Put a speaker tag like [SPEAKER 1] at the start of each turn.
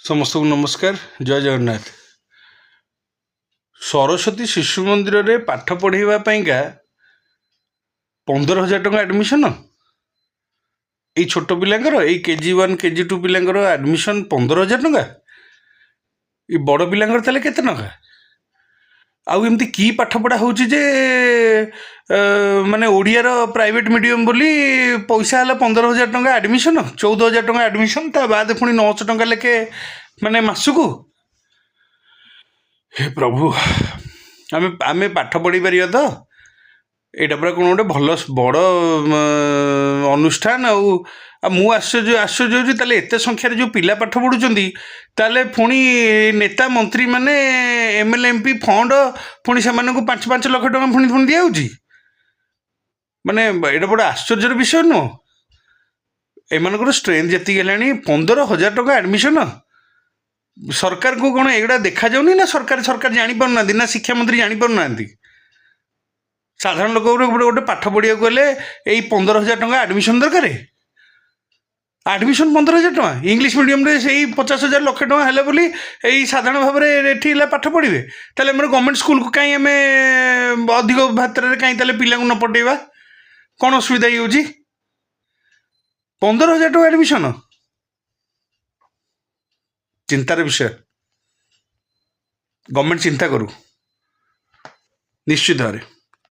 [SPEAKER 1] ସମସ୍ତଙ୍କୁ ନମସ୍କାର, ଜୟ ଜଗନ୍ନାଥ। ସରସ୍ୱତୀ ଶିଶୁ ମନ୍ଦିରରେ ପାଠ ପଢ଼ାଇବା ପାଇଁକା 15,000 ଟଙ୍କା ଆଡ଼ମିସନ୍। ଏଇ ଛୋଟ ପିଲାଙ୍କର, ଏଇ କେଜି 1, କେଜି 2 ପିଲାଙ୍କର ଆଡ଼ମିସନ୍ 15,000 ଟଙ୍କା। ଏଇ ବଡ଼ ପିଲାଙ୍କର ତାହେଲେ କେତେ ଟଙ୍କା? ଆଉ ଏମିତି କି ପାଠପଢ଼ା ହେଉଛି ଯେ ମାନେ ଓଡ଼ିଆର ପ୍ରାଇଭେଟ୍ ମିଡ଼ିୟମ୍ ବୋଲି ପଇସା ହେଲା 15,000 ଟଙ୍କା ଆଡ଼ମିସନ୍, 14,000 ଟଙ୍କା ଆଡ଼ମିସନ୍, ତା ବାଦ ପୁଣି 900 ଟଙ୍କା ଲେଖେ ମାନେ ମାସକୁ। ହେ ପ୍ରଭୁ, ଆମେ ପାଠ ପଢ଼ି ପାରିବା ତ? ଏଇଟା ପୁରା କ'ଣ ଗୋଟେ ଭଲ ବଡ଼ ଅନୁଷ୍ଠାନ। ଆଉ ଆଉ ମୁଁ ଆଶ୍ଚର୍ଯ୍ୟ ହେଉଛି, ତାହେଲେ ଏତେ ସଂଖ୍ୟାରେ ଯେଉଁ ପିଲା ପାଠ ପଢ଼ୁଛନ୍ତି, ତାହେଲେ ପୁଣି ନେତା ମନ୍ତ୍ରୀମାନେ, ଏମଏଲଏ, ଏମପି ଫଣ୍ଡ, ପୁଣି ସେମାନଙ୍କୁ 5-5 ଲକ୍ଷ ଟଙ୍କା ପୁଣି ପୁଣି ଦିଆହେଉଛି। ମାନେ ଏଇଟା ବଡ଼ ଆଶ୍ଚର୍ଯ୍ୟର ବିଷୟ ନୁହଁ? ଏମାନଙ୍କର ଷ୍ଟ୍ରେନ୍ଥ ଯେତିକି ହେଲାଣି, 15,000 ଟଙ୍କା ଆଡ଼ମିସନ୍। ସରକାରଙ୍କୁ କ'ଣ ଏଗୁଡ଼ା ଦେଖାଯାଉନି ନା ସରକାର ଜାଣିପାରୁନାହାନ୍ତି ନା ଶିକ୍ଷାମନ୍ତ୍ରୀ ଜାଣିପାରୁନାହାନ୍ତି? ସାଧାରଣ ଲୋକ ଗୋଟେ ପାଠ ପଢ଼ିବାକୁ ହେଲେ ଏଇ 15,000 ଟଙ୍କା ଆଡ଼ମିସନ୍ ଦରକାର। ଆଡ଼ମିସନ୍ 15,000 ଟଙ୍କା, ଇଂଲିଶ ମିଡ଼ିୟମରେ ସେଇ 50,000, ଲକ୍ଷେ ଟଙ୍କା ହେଲା ବୋଲି ଏଇ ସାଧାରଣ ଭାବରେ ଏଠି ହେଲା ପାଠ ପଢ଼ିବେ। ତାହେଲେ ଆମର ଗଭର୍ଣ୍ଣମେଣ୍ଟ ସ୍କୁଲକୁ କାହିଁ ଆମେ ଅଧିକ ମାତ୍ରାରେ କାହିଁ ତାହେଲେ ପିଲାଙ୍କୁ ନ ପଠେଇବା? କ'ଣ ଅସୁବିଧା ହେଇଯାଉଛି? 15,000 ଟଙ୍କା ଆଡ଼ମିସନ୍, ଚିନ୍ତାର ବିଷୟ। ଗଭର୍ଣ୍ଣମେଣ୍ଟ ଚିନ୍ତା କରୁ ନିଶ୍ଚିତ ଭାବରେ।